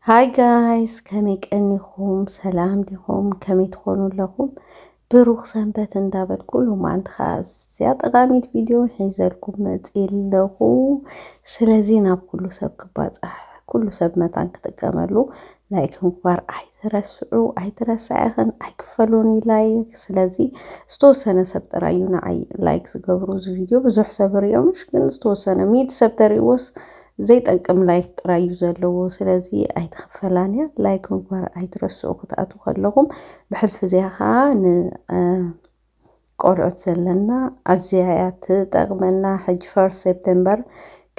ሃይ ጋይስ፣ ከመይ ቀኒኹም? ሰላም ዲኹም? ከመይ ትኾኑ ኣለኹም? ብሩኽ ሰንበት እንዳበልኩ፣ ሎማዓንቲ ኸዓ እዚኣ ጠቓሚት ቪድዮ ሒዘልኩም መፅየ ኣለኹ። ስለዚ ናብ ኩሉ ሰብ ክባፃሕ፣ ኩሉ ሰብ መታን ክጥቀመሉ ላይክ ምግባር ኣይትረስዑ፣ ኣይትረስዕኽን፣ ኣይክፈሎን ላይክ። ስለዚ ዝተወሰነ ሰብ ጥራይ እዩ ንዓይ ላይክ ዝገብሩ። እዚ ቪድዮ ብዙሕ ሰብ ሪኦ ምሽ፣ ግን ዝተወሰነ ሚእቲ ሰብ ተሪእዎስ ዘይጠቅም ላይክ ጥራይ እዩ ዘለዎ። ስለዚ ኣይትኽፈላን እያ። ላይክ ምግባር ኣይትረስዑ ክትኣትዉ ከለኹም። ብሕልፊ እዚኣ ኸዓ ን-፣ እ፣ ቆልዑት ዘለና ኣዝያ እያ ትጠቕመና። ሕጂ ፈርስት ሴፕቴምበር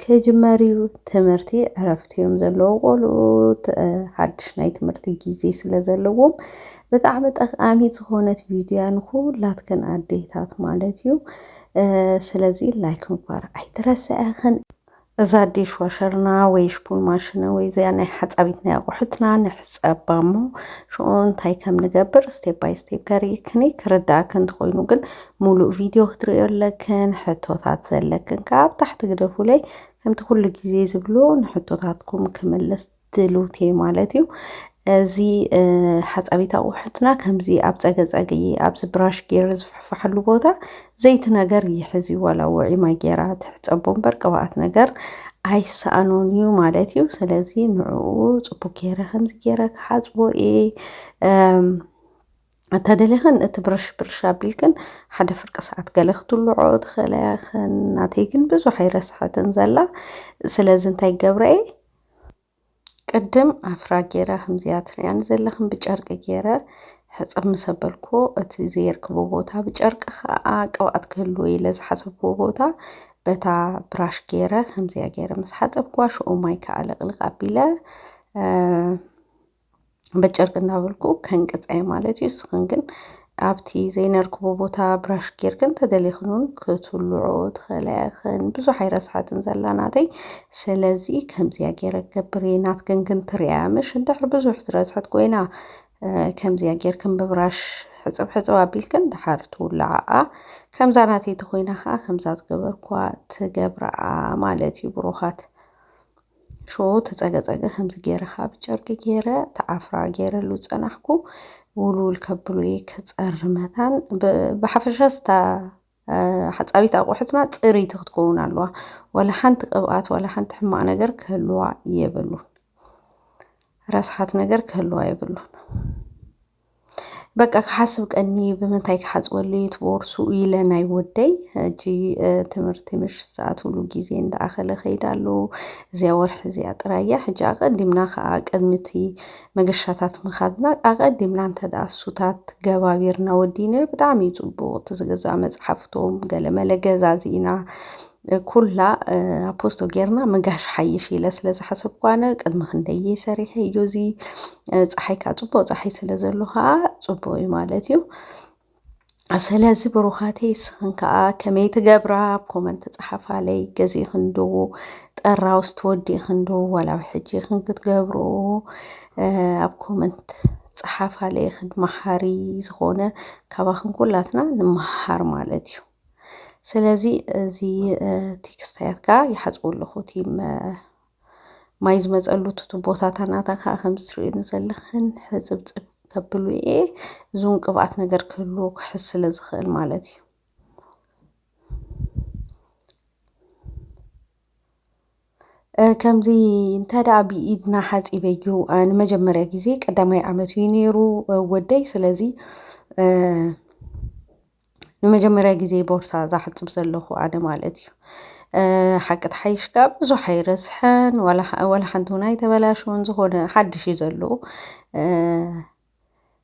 ክጅመር እዩ ትምህርቲ። ዕረፍቲ እዮም ዘለዉ ቆልዑት፣ እ፣ ሓድሽ ናይ ትምህርቲ ግዜ ስለ ዘለዎም ብጣዕሚ ጠቓሚት ዝኾነት ቪድዮ እያ ንኹላትክን ኣዴታት ማለት እዩ። እ፣ ስለዚ ላይክ ምግባር ኣይትረስዕኽን። እዛ ዲሽ ዋሸርና ወይ ሽፑል ማሽነ ወይ እዚኣ ናይ ሓፃቢት ናይ ኣቑሑትና ንሕፀባ እሞ ሽዑ እንታይ ከም ንገብር ስቴፕ ባይ ስቴፕ ከርእይክን እየ። ክርዳእክን እንተኾይኑ ግን ሙሉእ ቪድዮ ክትርእዮ ኣለክን። ሕቶታት ዘለክን ከዓ ኣብ ታሕቲ ግደፉለይ። ከምቲ ኩሉ ግዜ ዝብሎ ንሕቶታትኩም ክምልስ ድልውቲ እየ ማለት እዩ። እዚ፣ እ፣ ሓፃቢት ኣቑሑትና ከምዚ ኣብ ፀገፀጊ፣ ኣብዚ ብራሽ ገይረ ዝፍሕፋሓሉ ቦታ ዘይቲ ነገር ይሕዝ እዩ። ዋላ ውዑይ ማይ ገይራ ትሕፀቦ እምበር ቅብኣት ነገር ኣይሰኣኖን እዩ ማለት እዩ። ስለዚ ንዕኡ ፅቡቅ ገይረ ከምዚ ገይረ ክሓፅቦ እየ። እም፣ እንተደሊኽን እቲ ብርሽ ብርሽ ኣቢልክን ሓደ ፍርቂ ሰዓት ገለ ክትልዖ ትኽእላ ኢኽን። ናተይ ግን ብዙሕ ኣይረስሐትን ዘላ። ስለዚ እንታይ ገብረ እየ? ቅድም ኣፍራ ገይረ ከምዚኣ ትሪኣኒ ዘለኽን ብጨርቂ ገይረ ሕፅብ ምስ ኣበልኩ፣ እቲ ዘየርክቦ ቦታ ብጨርቂ ከዓ ቅብኣት ክህልዎ ኢለ ዝሓሰብኩዎ ቦታ በታ ብራሽ ገይረ ከምዚኣ ገይረ ምስ ሓፀብኩዋ፣ ሽዑ ማይ ከዓ ለቕልቕ ኣቢለ፣ እ፣ በጨርቂ እናበልኩ ከንቅፀ ማለት እዩ። እስኽን ግን ኣብቲ ዘይነርክቦ ቦታ ብራሽ ጌርክን ተደሊኽን እውን ክትልዖ ትኽእላ ኢኽን። ብዙሕ ኣይረስሓትን ዘላ ናተይ። ስለዚ ከምዚኣ ገይረ ክገብር እየ። ናትክን ግን ትሪኣ ምሽ እንድሕር ብዙሕ ዝረስሐት ኮይና፣ እ፣ ከምዚኣ ጌርክን ብብራሽ ሕፅብ ሕፅብ ኣቢልክን ድሓር ትውልዓኣ። ከምዛ ናተይ ተኾይና ከዓ ከምዛ ዝገበርኳ ትገብርኣ ማለት እዩ ብሩኻት። ሽዑ ተጸገጸገ ከምዚ ገይረ ኸዓ ብጨርቂ ገይረ ተዓፍራ ገይረሉ ጸናሕኩ። ውልውል ከብሎ እየ ክጸሪ መታን። ብ-፣ ብሓፈሻ ስታ፣ እ፣ ሓጻቢት ኣቑሑትና ጽርይቲ ክትከውን ኣለዋ። ዋላ ሓንቲ ቅብኣት፣ ዋላ ሓንቲ ሕማቕ ነገር ክህልዋ የብሉን። ረስሓት ነገር ክህልዋ የብሉን። በቃ ክሓስብ ቀኒ ብምንታይ ክሓፅበሉ እዩ እቲ ቦርሱ ኢለ ናይ ወደይ። ሕጂ፣ እ፣ ትምህርቲ ምሽ ዝኣትውሉ ግዜ እንዳኣኸለ ከይድ ኣሎ። እዚኣ ወርሒ እዚኣ ጥራይ እያ። ሕጂ ኣቐዲምና ከዓ ቅድሚ እቲ መገሻታት ምኻድና ኣቐዲምና እንተ ደኣ ሱታት ገባቢርና ወዲነ ብጣዕሚ እዩ ፅቡቕ። እቲ ዝገዛእ መፅሓፍቶም ገለ መለ ገዛዚእና ኩላ፣ እ፣ ኣብ ፖስቶ ጌርና ምጋሽ ሓይሽ ኢለ ስለ ዝሓሰብኩ ኣነ ቅድሚ ክንደይ ሰሪሐዮ እዚ፣ እ፣ ፀሓይ ከዓ ፅቡቅ ፀሓይ ስለ ዘሎ ከዓ ፅቡቅ እዩ ማለት እዩ። ስለዚ ብሩኻተይ እስኽን ከዓ ከመይ ትገብራ ኣብ ኮመንት ፀሓፋለይ። ገዚእኽን ዶ ጠራውስ ትወዲእኽን ዶ ዋላ ኣብ ሕጂ ኢኽን ክትገብርኦ፣ እ፣ ኣብ ኮመንት ፀሓፋለይ። ክንመሃሪ ዝኾነ ካባኽን ኩላትና ንመሃር ማለት እዩ። ስለዚ እዚ፣ እ፣ ቴክስታያት ከኣ ይሓጽቦ ኣለኹ። እቲ መ-፣ ማይ ዝመጸሉ እቲ ቱቦታታ ናታ ከኣ ከም እትርእዩኒ ዘለኽን ሕጽብጽብ ከብሉ እየ። እዚ እውን ቅብኣት ነገር ክህልዎ ክሕዝ ስለ ዝኽእል ማለት እዩ። እ፣ ከምዚ እንተ ደኣ ብኢድና ሓጺበዮ፣ እ፣ ንመጀመርያ ግዜ ቀዳማይ ዓመት እዩ ነይሩ፣ እ፣ ወደይ። ስለዚ፣ እ፣ ንመጀመርያ ግዜ ቦርሳ ዝሓጽብ ዘለኹ ኣነ ማለት እዩ። እ፣ ሓቂ ተሓይሽ ከኣ ብዙሕ ኣይረስሐን፣ ዋላ ሓ-፣ ዋላ ሓንቲ እውን ኣይተበላሸወን፣ ዝኾነ ሓድሽ እዩ ዘሎ። እ፣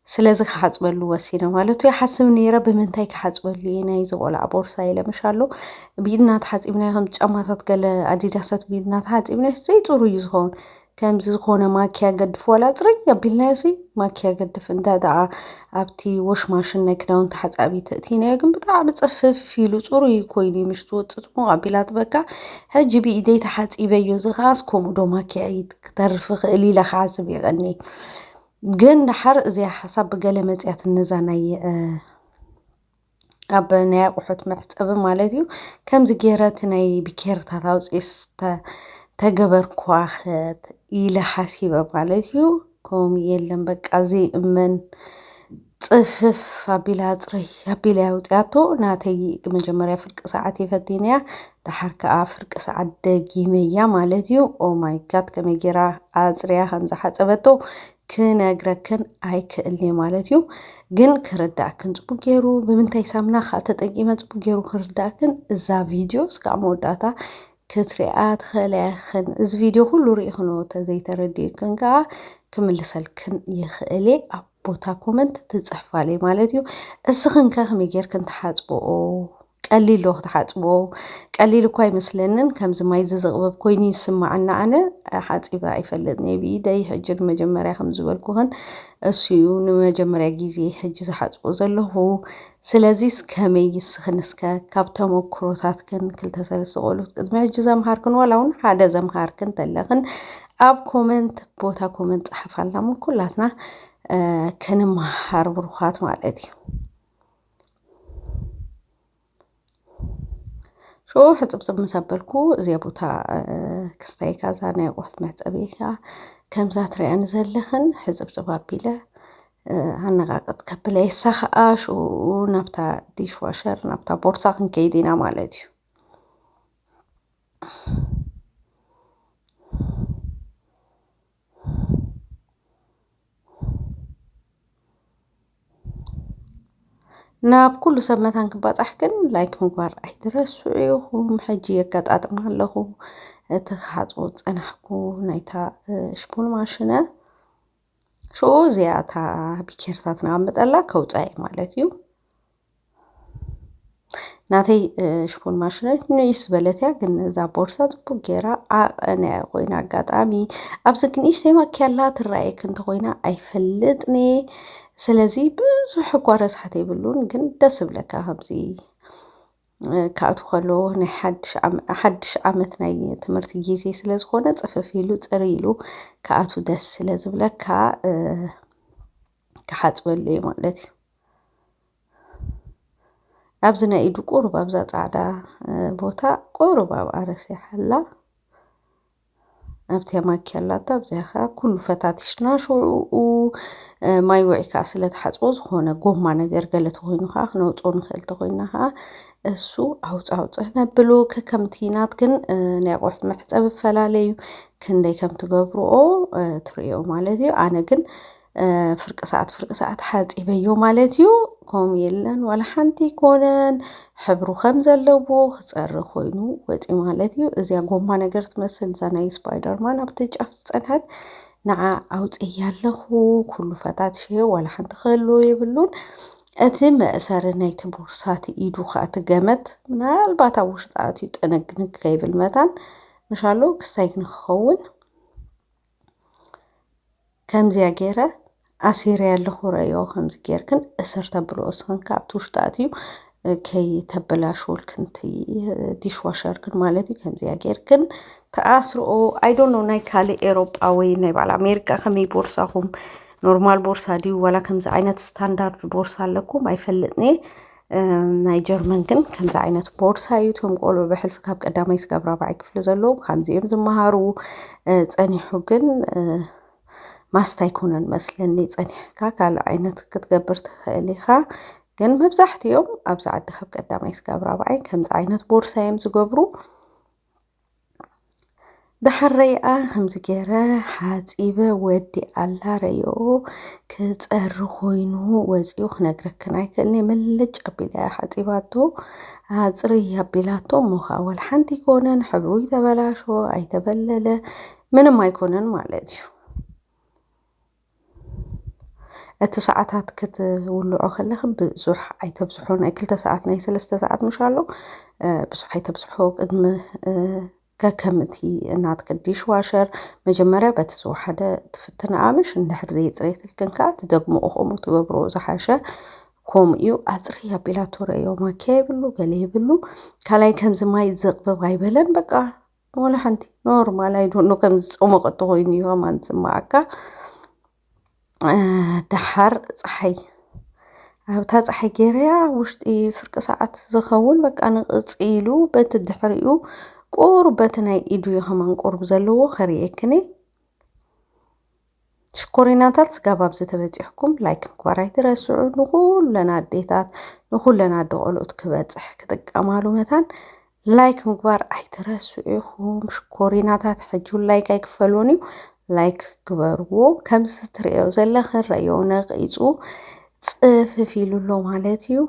ስለዚ ክሓጽበሉ ወሲነ ማለት እዩ። ይሓስብ ነይረ፣ ብምንታይ ክሓጽበሉ እየ ናይዚ ቆልዓ ቦርሳ ኢለ፣ ምሽ ኣሎ ብኢድና ተሓጺብናዮ፣ ከም ጫማታት ገለ ኣዲዳሳት ብኢድና ተሓጺብናዮ ዘይጽሩይ እዩ ዝኸውን። ከምዚ ዝኾነ ማኪያ ገድፍ ዋላ ጽርይ ኣቢልናዮ ሲ ማኪያ ገድፍ እንተ ደኣ ኣብቲ ዎሽ ማሽን ናይ ክዳውንቲ ሓጻቢ ተእቲናዮ ግን ብጣዕሚ ጽፍፍ ኢሉ ጽሩይ ኮይኑ እዩ ምሽ ትወጽእ ጽሙቕ ኣቢላ ትበካ። ሕጂ ብኢደይ ተሓጺበዮ እዚ ከኣስ ከምኡ ዶ ማኪያ እዩ ክተርፍ ይኽእል ኢለ ክሓስብ ይቐኒ። ግን ደሓር እዚኣ ሓሳብ ብገለ መጽያት ነዛ ናይ፣ እ፣ ኣብ ናይ ኣቑሑት መሕጸቢ ማለት እዩ። ከምዚ ገይረ እቲ ናይ ቢኬርታት ኣውፅኤ ስተ-፣ ተገበርኳ ኸት ኢለ ሓሲበ ማለት እዩ። ከምኡ የለን በቃ ዘይእመን ጽፍፍ ኣቢላ ጽረይ ኣቢላ ያውፅያቶ። ናተይ መጀመርያ ፍርቂ ሰዓት የፈቲነያ፣ ደሓር ከዓ ፍርቂ ሰዓት ደጊመያ ማለት እዩ። ኦማይ ጋድ ከመይ ገይራ ኣጽርያ ከም ዝሓጸበቶ ክነግረክን ኣይክእልኒ ማለት እዩ። ግን ክርዳእክን ጽቡቅ ገይሩ ብምንታይ ሳምና ከዓ ተጠቂመ ጽቡቅ ገይሩ ክርዳእክን እዛ ቪድዮ እስካብ መወዳእታ ክትሪኣ ትኽእላ ኢኽን። እዚ ቪድዮ ኩሉ ርኢኽንዎ ተዘይተረዲእክን ከዓ ክምልሰልክን ይኽእል እየ። ኣብ ቦታ ኮመንት ትጽሕፋለይ ማለት እዩ። እስኽን ከ ከመይ ጌርክን ትሓጽብኦ? ቀሊል ዶ ክትሓጽብኦ? ቀሊል እኳ ኣይመስለንን። ከምዚ ማይ ዝዝቕበብ ኮይኑ ይስማዓና። ኣነ ሓጺበ ኣይፈልጥን እየ ብኢደይ። ሕጂ ንመጀመርያ ከም ዝበልኩኽን እሱ እዩ ንመጀመርያ ግዜ ሕጂ ዝሓጽቦ ዘለኹ። ስለዚስ ከመይ ይስኽን እስከ ካብ ተመክሮታትክን ክልተ ሰለስተ ቆልዑት ቅድሚ ሕጂ ዘምሃርክን ዋላ እውን ሓደ ዘምሃርክን ተለኽን ኣብ ኮመንት ቦታ ኮመንት ጸሓፋልና እሞ ኩላትና እ፣ ክንመሃር ብሩኻት ማለት እዩ። ሽዑ ሕጽብጽብ ምስ ኣበልኩ እዚኣ ቦታ እ፣ ክስታይ እዛ ናይ ኣቑሑት መሕጸቢ እያ። ከምዛ ትሪኣኒ ዘለኽን ሕጽብጽብ ኣቢለ እ፣ ኣነቓቕጥ ከብለ እሳ ኸኣ ሽዑ ናብታ ዲሽዋሸር ናብታ ቦርሳ ክንከይድ ኢና ማለት እዩ። ናብ ኩሉ ሰብ መታን ክባጻሕ ግን ላይክ ምግባር ኣይትረስዑ ኢኹም። ሕጂ የጋጣጥማ ኣለኹ እቲ ክሓጽቦ ዝጸናሕኩ ናይታ እ፣ ሽፑል ማሽነ። ሽዑ እዚኣ እታ ቢኬርታ ትነቐምጠላ ከውጻእ እየ ማለት እዩ። ናተይ እ፣ ሽፉን ማሽነሪት ንእስ ዝበለት እያ፣ ግን እዛ ቦርሳ ጽቡቅ ገይራ ዓቐነ ኮይና ኣጋጣሚ ኣብዚ ግን ንእሽተይ ማኪያላ ትረኣየክ እንተኮይና ኣይፈልጥን እየ። ስለዚ ብዙሕ እኳ ረስሓት የብሉን፣ ግን ደስ ይብለካ ከምዚ እ፣ ክኣትው ከሎ ናይ ሓድሽ ዓመ- ሓድሽ ዓመት ናይ ትምህርቲ ግዜ ስለ ዝኾነ ጽፍፍ ኢሉ ጽር ኢሉ ክኣትው ደስ ስለ ዝብለካ እ፣ ክሓጽበሉ እየ ማለት እዩ። ኣብዚ ናይ ኢዱ ቁሩብ ኣብዛ ጻዕዳ እ፣ ቦታ ቁሩብ ኣብኣ ረሲሓላ። ኣብቲ ማኪ ኣላታ ኣብዚኣ ከዓ ኩሉ ፈታቲሽና ሽዑኡ እ፣ ማይ ውዒ ከዓ ስለ ትሓፅቦ ዝኾነ ጎማ ነገር ገለ ተኮይኑ ከዓ ክነውፅኦ ንኽእል ተኮይና ከዓ እሱ ኣውፅ ኣውፅእ ነብሎ። ከከምቲ ናትክን እ፣ ናይ ኣቑሑት መሕፀቢ ፈላለዩ ክንደይ ከም ትገብርኦ እ፣ ትርእዮ ማለት እዩ። ኣነ ግን እ፣ ፍርቂ ሰዓት ፍርቂ ሰዓት ሓፂበዮ ማለት እዩ። ከምኡ የለን ዋላ ሓንቲ ይኮነን ሕብሩ ከም ዘለዎ ክፀሪ ኮይኑ ወፂኡ ማለት እዩ። እዚኣ ጎማ ነገር ትመስል እዛ ናይ ስፓይደርማን ኣብቲ ጫፍ ዝፀንሐት ንዓ ኣውፅያ ኣለኹ። ኩሉ ፈታትሸዮ ዋላ ሓንቲ ክህልዎ የብሉን። እቲ መእሰሪ ናይቲ ቦርሳ እቲ ኢዱ ከዓ እቲ ገመት ምናልባት ኣብ ውሽጢ ኣትዩ ጥንግንግ ከይብል መታን ምሻሎ ክስታይ ንክኸውን ከምዚኣ ገይረ ኣሲረ ኣለኹ። ረዮ ከምዚ ጌርክን እስር ተብሎ እስኽን ካብቲ ውሽጢ ኣትዩ ከይተበላሽወልክን እቲ ዲሽዋሸርክን ማለት እዩ። ከምዚኣ ጌርክን ተኣስርኦ። I don't know ናይ ካልእ ኤሮጳ ወይ ናይ ባዕል ኣሜሪካ ከመይ ቦርሳኹም ኖርማል ቦርሳ ድዩ ዋላ ከምዚ ዓይነት ስታንዳርድ ቦርሳ ኣለኩም ኣይፈልጥን እየ። እም፣ ናይ ጀርመን ግን ከምዚ ዓይነት ቦርሳ እዩ። እቶም ቆልዑ ብሕልፊ ካብ ቀዳማይ ስጋብ ራብዓይ ክፍሊ ዘለዉ ብከምዚ እዮም ዝመሃሩ። እ፣ ጸኒሑ ግን እ፣ ማስት ኣይኮነን መስለኒ ጸኒሕካ ካልእ ዓይነት ክትገብር ትኽእል ኢኻ። ግን መብዛሕትኦም ኣብዚ ዓዲ ካብ ቀዳማይ ስጋብ ራብዓይ ከምዚ ዓይነት ቦርሳ እዮም ዝገብሩ። ደሓር ረይኣ ከምዚ ገይረ ሓፂበ ወዲ ኣላ ረዮ ክፀሪ ኮይኑ ወፂኡ ክነግረክን ኣይክእልኒ። ምልጭ ኣቢላ እያ ሓፂባቶ ኣፅሪ ኣቢላቶ እሞ ከዓ ዋላ ሓንቲ ኣይኮነን ሕብሩ ይተበላሾ ኣይተበለለ ምንም ኣይኮነን ማለት እዩ። እቲ ሰዓታት ክትውልዖ ከለኺ ብዙሕ ኣይተብዝሖ፣ ናይ ክልተ ሰዓት ናይ ሰለስተ ሰዓት ምሻሎ ብዙሕ ኣይተብዝሖ። ቅድሚ ከከም እቲ ናትኪ ዲሽ ዋሸር መጀመርያ በቲ ዝወሓደ ትፍትንኣ ምሽ እንድሕር ዘይፅሬትልክን ከዓ ትደግምኦ ከምኡ ትገብርኦ ዝሓሸ። ከምኡ እዩ ኣፅሪ ኣቢላቶ ረእዮ ማኪያ ይብሉ ገለ ይብሉ። ካልኣይ ከምዚ ማይ ዘቕብብ ኣይበለን በቃ ወላ ሓንቲ ኖርማል ኣይዶኖ ከም ዝፀሞቐ ተኮይኑ እዩ ከማን ዝስማዓካ። ደሓር ፀሓይ ኣብታ ፀሓይ ገይረያ ውሽጢ ፍርቂ ሰዓት ዝኸውን በቃ ንቕፂ ኢሉ በቲ ድሕሪኡ ቁሩብ በቲ ናይ ኢዱ እዩ ከማን ቁሩብ ዘለዎ ከርእየክኒ። ሽኮሪናታት ስጋብ ኣብዚ ተበፂሕኩም ላይክ ምግባር ኣይትረስዑ። ንኹለን ኣዴታት ንኹለን ኣደ ቆልዑት ክበፅሕ ክጥቀማሉ መታን ላይክ ምግባር ኣይትረስዑ ኢኹም ሽኮሪናታት። ሕጂ ላይክ ኣይክፈሎን እዩ፣ ላይክ ግበርዎ። ከምዚ ትርእዮ ዘለኽን ረዮ ነቒፁ ፅፍፍ ኢሉ ኣሎ ማለት እዩ።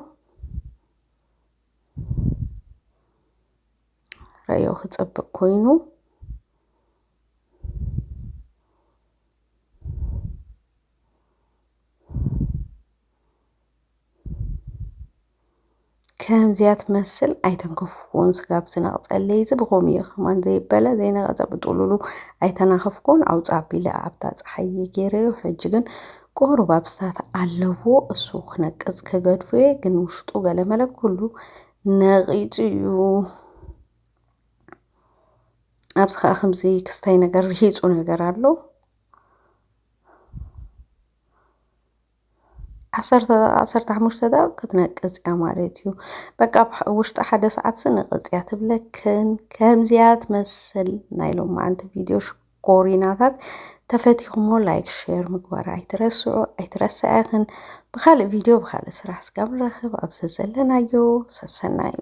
ረዮ ክፅብቅ ኮይኑ ከምዚያ ትመስል ኣይተንከፍኩን። ስጋብ ዝነቕፀለይ እዚ ብኸምኡ እዩ ከማን ዘይበለ ዘይነቐፀ ብጥሉሉ ኣይተናኸፍኩን። ኣውፃ ኣቢለ ኣብታ ፀሓይ ገይረዮ። ሕጂ ግን ቁሩብ ኣብስታት ኣለዎ፣ እሱ ክነቅፅ ክገድፎ እየ። ግን ውሽጡ ገለመለ ኩሉ ነቒፁ እዩ። ኣብዚ ከዓ ከምዚ ክስታይ ነገር ርሂፁ ነገር ኣሎ። ዓሰርተ ዓሰርተ ሓሙሽተ ደቂቕ ክትነቅፅ እያ ማለት እዩ። በቃ ኣብ ውሽጢ ሓደ ሰዓት ሲ ንቅፅ እያ ትብለክን። ከምዚያ ትመስል ናይ ሎማዓንቲ ቪድዮ ሽኮሪናታት። ተፈቲኹሞ ላይክ ሼር ምግባር ኣይትረስዑ ኣይትረስዐኽን። ብካልእ ቪድዮ ብካልእ ስራሕ ስጋብ ንረኽብ ኣብ ዘዘለናዮ ሰሰናዩ።